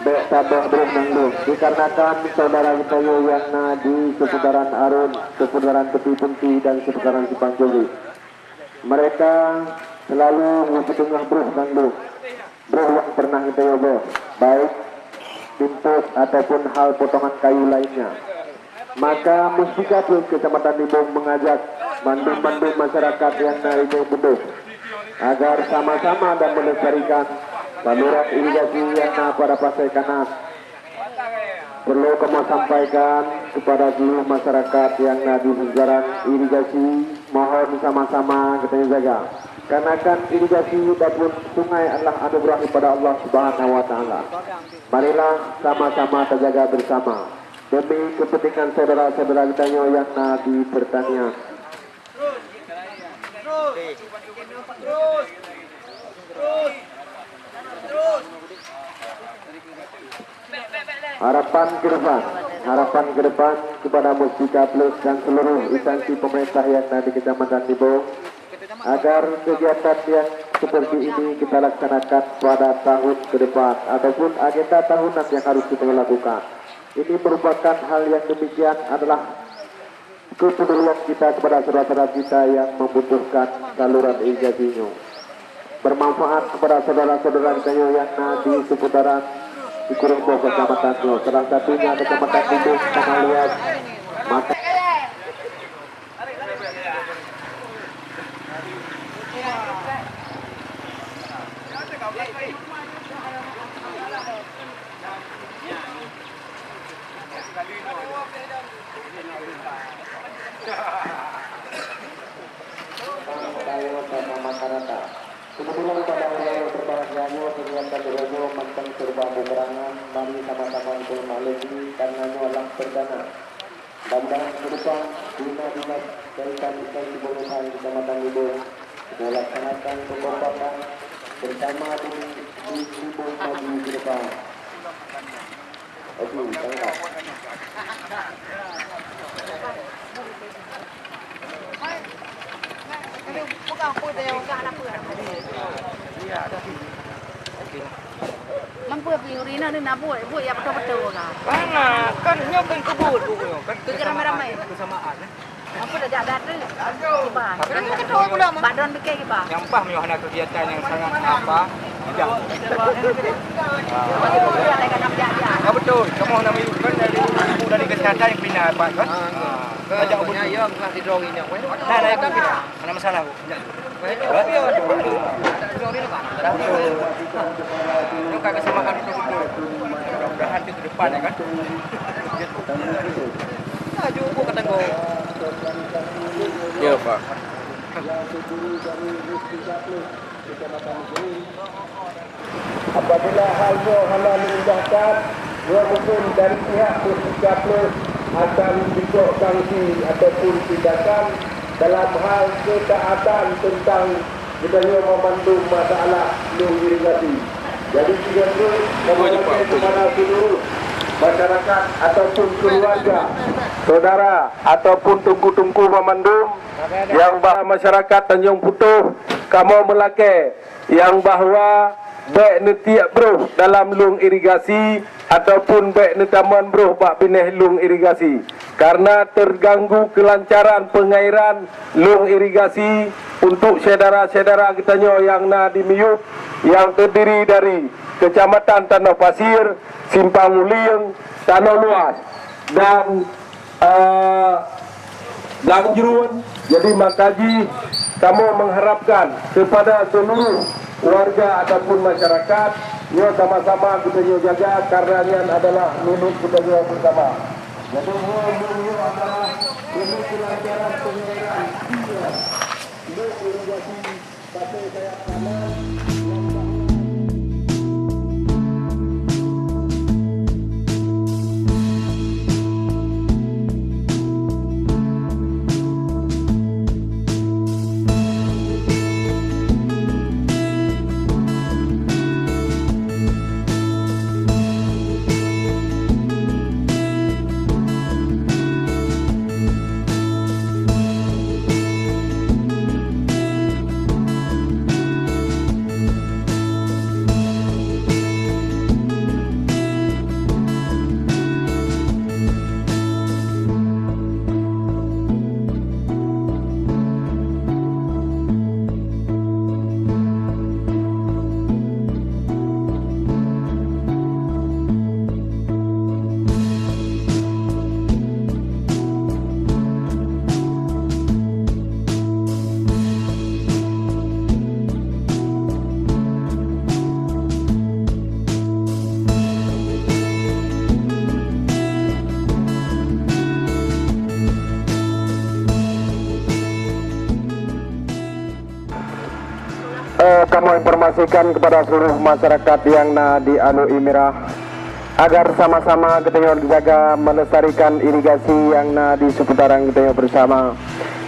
bèk tabôh broh dangdut, dikarenakan saudara geutanyoe nyang na di seputaran Arun, seputaran Tepi Peunti dan seputaran Simpang Juri. Mereka selalu meupeuteungoh broh dangdut, broh nyang pernah geutanyoe bôh, baik timpot ataupun hal potongan kayu lainnya. Maka, Mustika Plus Kecamatan Libong mengajak mandum-mandum masyarakat nyang na di Tanjong Putoh agar sama-sama dan melestarikan saluran irigasi nyang na pada pasai kanan. Perlu kamoe sampaikan kepada seluruh masyarakat nyang na di seputaran irigasi, mohon sama-sama geutanyoe jaga. Karenakan irigasi ataupun sungai adalah anugerah daripada Allah Subhanahu wa Taala. Marilah sama-sama tajaga bersama demi kepentingan saudara-saudara geutanyoe nyang na di pertanian. Harapan ke depan, harapan ke depan kepada Mustika Plus dan seluruh instansi pemerintah nyang na di Kecamatan Libong, agar kegiatan nyang seperti ini kita laksanakan pada tahun ke depan ataupun agenda tahunan yang harus kita lakukan. Ini merupakan hal yang demikian adalah kepedulian kita kepada saudara-saudara kita yang membutuhkan saluran irigasi nyoe. Bermanfaat kepada saudara-saudara kita yang na di seputaran di Kureueng Boh Kecamatan nyoe. Salah satunya Kecamatan Bubuk, Pamaluas, maka Kebetulan pada hari raya berbahagia nyoe, kegiatan di Rojo mantong serba berbarangan, mari sama-sama kita maklumi, karena nyoe adalah perdana. Mudah-mudahan ke depan, guna-guna dari kami dan kepengurusan Kecamatan Libong, kita laksanakan kekompakan bersama demi, demi Libong maju ke depan. Oke, tangkap. Lampu api urina ni na buet, buet ya betul-betul lah. Mana? Kan nyoe kan kebut tu nyoe kan. Kerja ramai-ramai. Kesamaan, eh. Apa dah jak-jak tu? Kiba. Kan nyoe kan tahu pula mah. Badon bikai kiba. Nyampah nyoe hana kegiatan yang sangat apa. Tidak. Ah, betul. Kamu nak meyukan dari ibu dari kesehatan yang pindah apa kan? Ah. Ajak ubun. Ya, bukan sidroe ini. Nah, nah, itu kita. Hana masalah. Bukan kesamaan betul-betul. Mudah-mudahan itu ke depan ya kan. Laju bukan tengok. Ya, Pak. Apabila hal nyoe hana diindahkan, nyoe mungkin dari pihak Pusdiknaspers akan dicok sanksi ataupun tindakan dalam hal ketaatan tentang geutanyoe meumandum masalah lueng irigasi. Jadi, sigoe teuk kamoe lakèe kepada seluruh masyarakat ataupun keluarga, saudara ataupun teungku-teungku meumandum nyang ba masyarakat Tanjong Putoh, kamoe meulakèe nyang bahwa bèk neutiek broh dalam lueng irigasi ataupun bèk neutamon broh bak binéh lueng irigasi, karena terganggu kelancaran pengairan lueng irigasi untuk syedara-syedara geutanyoe nyang na di miyueb nyang terdiri dari Kecamatan Tanoh Pasir, Simpang Mulieng, Tanoh Luas, dan eh, Gang Jruen. Jadi, maka jih kamoe mengharapkan kepada seluruh warga ataupun masyarakat, nyoe sama-sama geutanyoe jaga, karena nyan adalah milék geutanyoe bersama. Jadi, nyoe, nyoe, nyoe adalah demi kelancaran pengairan. Iya. Milék irigasi. Kami informasikan kepada seluruh masyarakat yang na di Alue Mirah agar sama-sama geutanyoe jaga melestarikan irigasi yang na di seputaran geutanyoe bersama.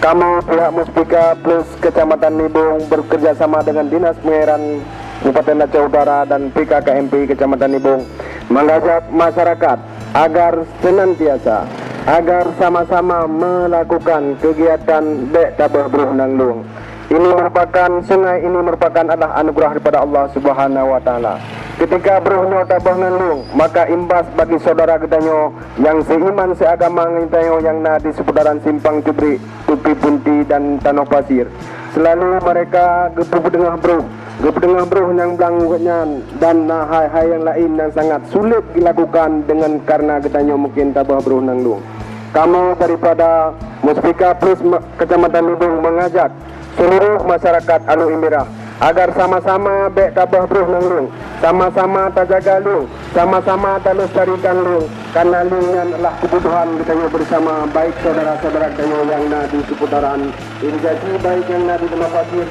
Kami pihak Muspika Plus Kecamatan Nibong bekerja sama dengan Dinas Pengairan Kabupaten Aceh Utara dan P K K M P Kecamatan Nibong mengajak masyarakat agar senantiasa, agar sama-sama melakukan kegiatan bèk tabeuh broh nanglueng. Ini merupakan, sungai ini merupakan adalah anugerah daripada Allah Subhanahu wa Taala. Ketika broh nyoe tabeuh nanglueng, maka imbas bagi saudara geutanyoe nyang seiman seagama ngon geutanyoe nyang na di seputaran Simpang Cubrik, Tupi Punti dan Tanoh Pasir. Selalu mereka geupeudeungoh broh, geupeudeungoh broh nyang blang gobnyan dan na hai-hai nyang laén nyang sangat sulet dilakukan deungon karena geutanyoe mungkin tabeuh broh nanglueng. Kamoe daripada Muspika Plus Me-, Kecamatan Nibong mengajak seluruh masyarakat Alue Mirah agar sama-sama bèk tabeuh broh nanglueng, sama-sama tajaga lueng, sama-sama talestarikan lueng, karena lueng nyan adalah kebutuhan geutanyoe bersama, baik saudara-saudara geutanyoe nyang na di seputaran irigasi, baik nyang na di Tanoh Pasir,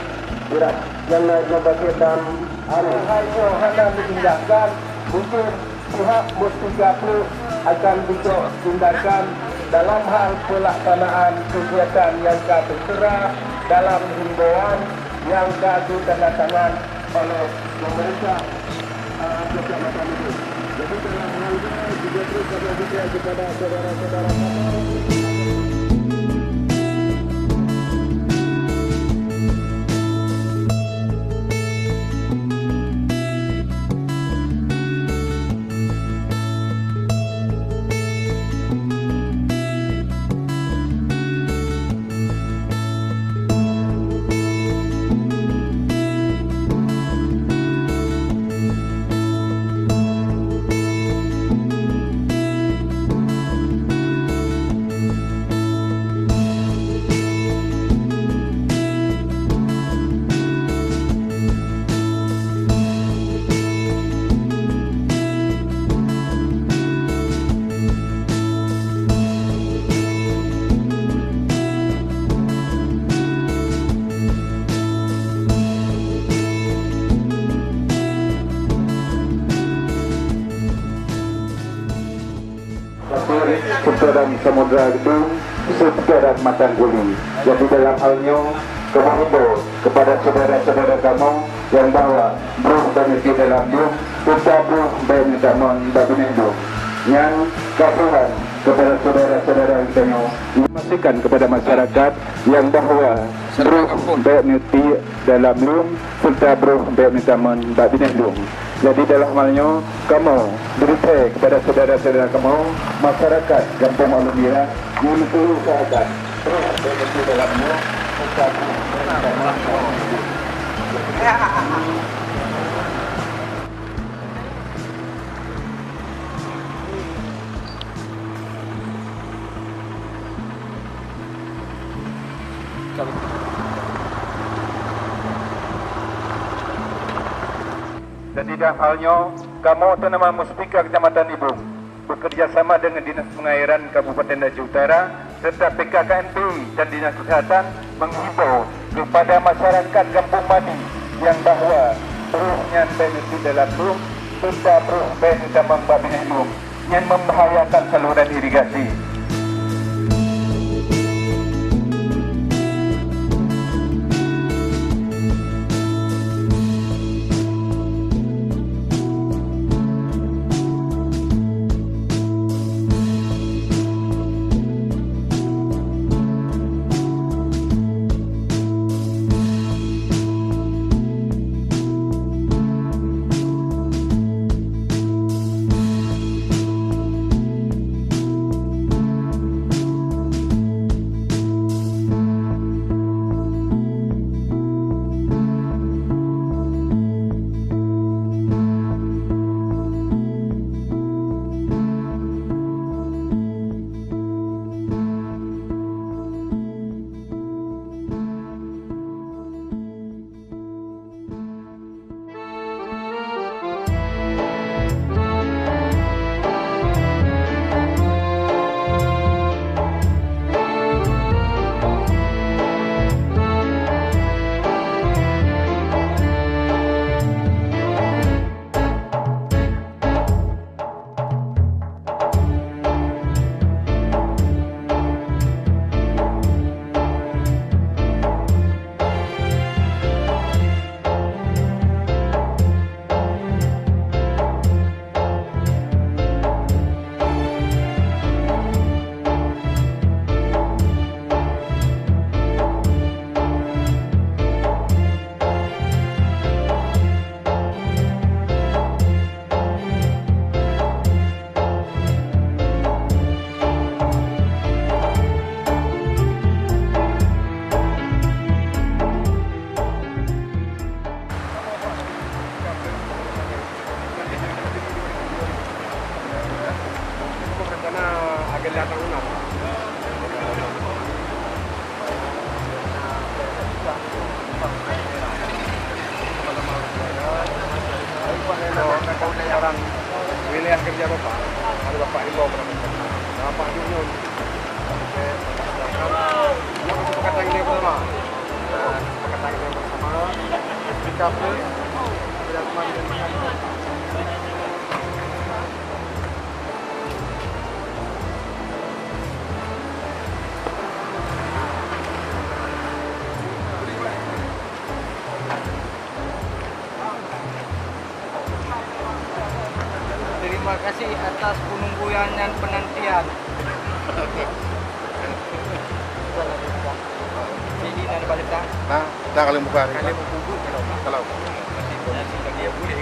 Pirak, nyang na di Tanoh Pasir dan Aruk. Hai nyoe hana diindahkan, mungkin pihak Muspika Plus akan buka tindakan dalam hal pelaksanaan kegiatan nyang ka tertera dalam himbauan nyang ka ditandatangan oleh pemerintah, eh, Kecamatan itu. Jadi, dalam hal ini juga terus kami juga kepada saudara-saudara kami. Seputaran Samudra Gedong, seputaran Matang Guli. Jadi dalam hal nyoe, kamoe himbau kepada saudara-saudara kamoe nyang bahwa broh bèk neuti dalam lueng, teutab broh bèk neutamong bak binéh lueng. Nyan kasihan kepada saudara-saudara geutanyoe. Memastikan kepada masyarakat nyang bahwa broh bèk neuti dalam lueng, serta broh bèk neutamong bak binéh lueng. Jadi dalam hal nyoe, kamoe bri thèe kepada saudara-saudara kamoe, masyarakat Gampông Alue Mirah, nyang meutuju usahakan broh bèk neuti dalam lueng, serta broh bèk neutamong bak binéh lueng. Jadi dalam hal nyoe, kamoe teuh nama Muspika Kecamatan Nibong, bekerja sama dengan Dinas Pengairan Kabupaten Aceh Utara serta P K K M P dan Dinas Kesehatan menghimbau kepada masyarakat Gampông Madi nyang bahwa broh nyan bèk neuti dalam lueng, serta broh bèk neutamong bak binéh lueng. Nyan membahayakan saluran irigasi. Wilayah kerja Bapak, ada Bapak himbau kepada masyarakat. Bapak jujur. Oke. Kesepakatan ini bersama. Kesepakatan ini bersama. Kita pun tidak teman dengan Terima kasih atas penungguan dan penantian. Jadi, nak balik dah. Nah, dah kalian buka hari. Kalian buka. Kalau. Dia boleh.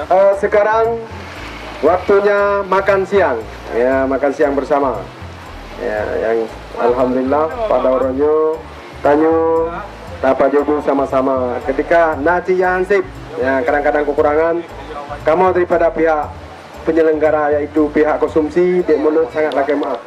Eh, sekarang waktunya makan siang. Ya, makan siang bersama. Ya, yang alhamdulillah pada uroe nyoe tanyoe tapajoh sama-sama. Ketika na cit nyang hansip, ya, kadang-kadang kekurangan, kamoe daripada pihak penyelenggara, yaitu pihak konsumsi, dek mulut sangat lakèe meu'ah.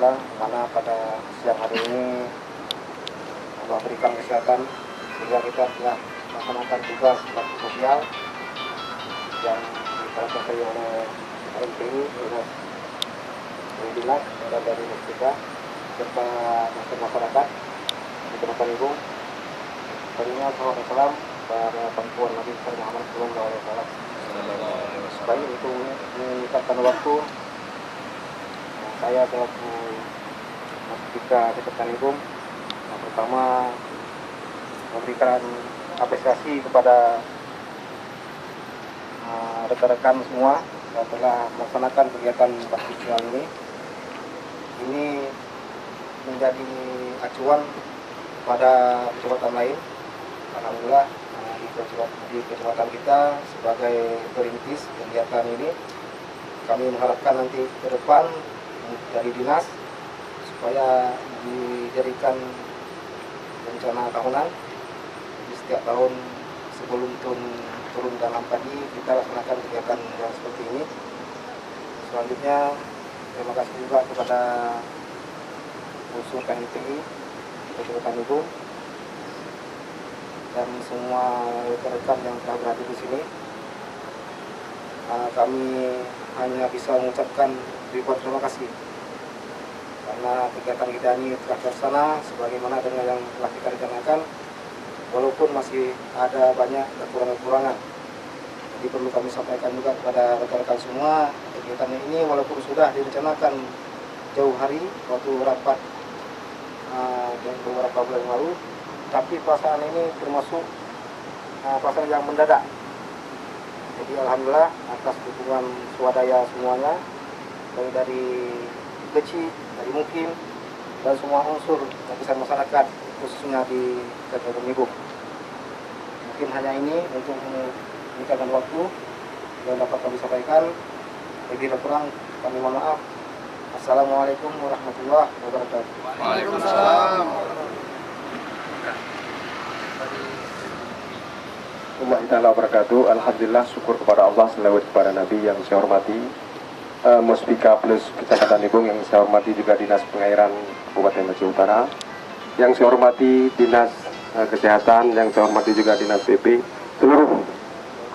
Mana pada siang hari ini Allah berikan kesehatan sehingga kita telah melaksanakan tugas bakti sosial yang diperintahkan oleh M P I, oleh, oleh dinas dan dari dinas kita serta masyarakat di Kecamatan Ibung. Tentunya salawat dan salam kepada pangkuan Nabi besar Muhammad sallallahu alaihi wasallam. Baik, untuk meningkatkan waktu, saya selaku Muspika Kecamatan Ibung, yang pertama memberikan apresiasi kepada, eh, rekan-rekan semua yang telah melaksanakan kegiatan bakti sosial ini. Ini menjadi acuan kepada kecamatan lain. Alhamdulillah, eh, di kecamatan, di kecamatan kita sebagai perintis kegiatan ini, kami mengharapkan nanti ke depan dari dinas supaya dijadikan rencana tahunan. Jadi setiap tahun sebelum turun, turun tanam padi, kita laksanakan kegiatan yang seperti ini. Selanjutnya, terima kasih juga kepada unsur K M P I, Kecamatan Ibung, dan semua rekan-rekan yang telah berhadir di sini. Ah, kami hanya bisa mengucapkan ribuan terima kasih karena kegiatan kita ini telah terlaksana sebagaimana dengan yang telah kita rencanakan, walaupun masih ada banyak kekurangan-kekurangan. Jadi, perlu kami sampaikan juga kepada rekan-rekan semua, kegiatan ini walaupun sudah direncanakan jauh hari waktu rapat, ah, dan beberapa bulan yang lalu, tapi pelaksanaan ini termasuk, ah, pelaksanaan yang mendadak. Jadi, alhamdulillah, atas dukungan swadaya semuanya, baik dari kecil, dari mukim, dan semua unsur lapisan masyarakat, khususnya di Kecamatan Ibung. Mungkin hanya ini untuk meningkatkan waktu yang dapat kami sampaikan. Lebih dan kurang kami mohon maaf. Assalamualaikum warahmatullahi wabarakatuh. Waalaikumsalam. Warahmatullahi taala wabarakatuh. Alhamdulillah, syukur kepada Allah, selawat kepada Nabi yang saya hormati, eh, Muspika plus Kecamatan Ibung yang saya hormati, juga Dinas Pengairan Kabupaten Aceh Utara, yang saya hormati Dinas, eh, Kesehatan, yang saya hormati juga Dinas P P, seluruh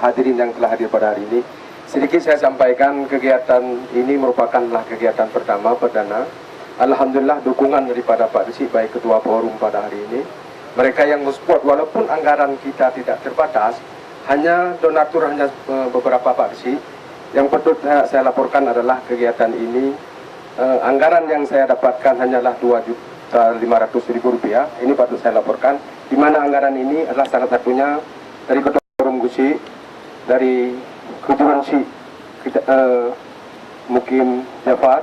hadirin yang telah hadir pada hari ini. Sedikit saya sampaikan, kegiatan ini merupakanlah kegiatan pertama perdana. Alhamdulillah, dukungan daripada Pak Geuchik, baik Ketua Forum pada hari ini, mereka yang mensupport, walaupun anggaran kita tidak terbatas, hanya donatur hanya, eh, beberapa, Pak Geuchik. Yang patut saya, saya laporkan adalah kegiatan ini, eh, anggaran yang saya dapatkan hanyalah dua juta lima ratus ribu rupiah. Ini patut saya laporkan, di mana anggaran ini adalah salah satunya dari Ketua Forum Geuchik, dari Ketua Geuchik kita, eh, Mukim Jafar,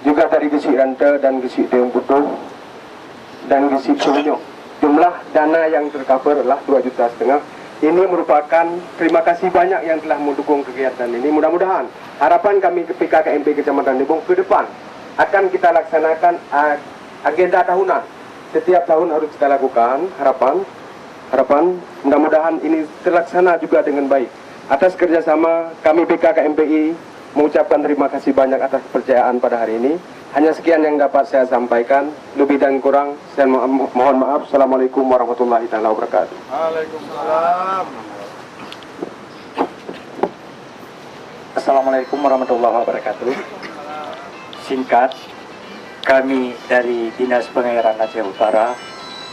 juga dari Geuchik Rante dan Geuchik Dayung Butoh, dan Geuchik Sunyok. Jumlah dana yang tercover adalah dua juta setengah. Ini merupakan terima kasih banyak yang telah mendukung kegiatan ini. Mudah-mudahan harapan kami P K K M P I Kecamatan Ibung ke depan akan kita laksanakan, ah, agenda tahunan. Setiap tahun harus kita lakukan. Harapan, harapan mudah-mudahan ini terlaksana juga dengan baik. Atas kerjasama, kami P K K M P I mengucapkan terima kasih banyak atas kepercayaan pada hari ini. Hanya sekian yang dapat saya sampaikan. Lebih dan kurang, saya mo-, mohon maaf. Assalamualaikum warahmatullahi taala wabarakatuh. Waalaikumsalam. Assalamualaikum warahmatullahi wabarakatuh. Singkat, kami dari Dinas Pengairan Aceh Utara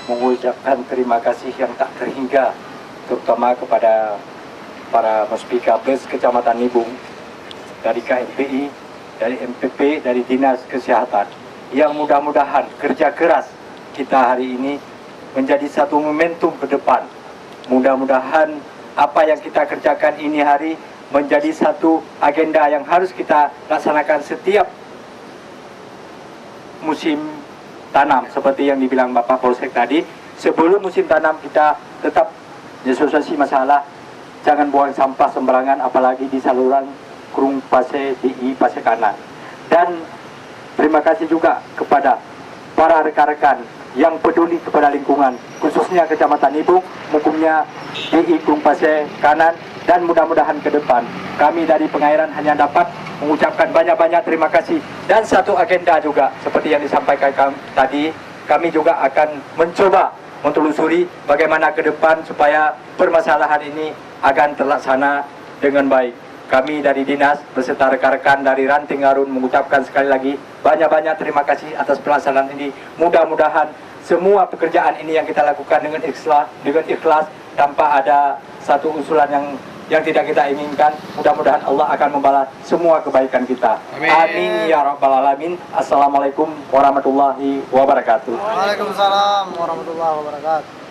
mengucapkan terima kasih yang tak terhingga, terutama kepada para Muspika Bes Kecamatan Ibung, dari K M P I, dari M P P, dari Dinas Kesehatan, yang mudah-mudahan kerja keras kita hari ini menjadi satu momentum ke depan. Mudah-mudahan apa yang kita kerjakan ini hari menjadi satu agenda yang harus kita laksanakan setiap musim tanam, seperti yang dibilang Bapak Polsek tadi. Sebelum musim tanam, kita tetap, ya, sosialisasi masalah, jangan buang sampah sembarangan, apalagi di saluran Krueng Pasé, D I Pasé Kanan. Dan terima kasih juga kepada para rekan-rekan yang peduli kepada lingkungan, khususnya Kecamatan Ibung, mukumnya D I Krueng Pasé Kanan, dan mudah-mudahan ke depan kami dari Pengairan hanya dapat mengucapkan banyak-banyak terima kasih. Dan satu agenda juga, seperti yang disampaikan kam-, tadi, kami juga akan mencoba mentelusuri bagaimana ke depan supaya permasalahan ini akan terlaksana dengan baik. Kami dari dinas beserta rekan-rekan dari Ranting Arun mengucapkan sekali lagi banyak-banyak terima kasih atas pelaksanaan ini. Mudah-mudahan semua pekerjaan ini yang kita lakukan dengan ikhlas, dengan ikhlas, tanpa ada satu usulan yang yang tidak kita inginkan, mudah-mudahan Allah akan membalas semua kebaikan kita. Amin. Amin ya rabbal alamin. Assalamualaikum warahmatullahi wabarakatuh. Waalaikumsalam warahmatullahi wabarakatuh.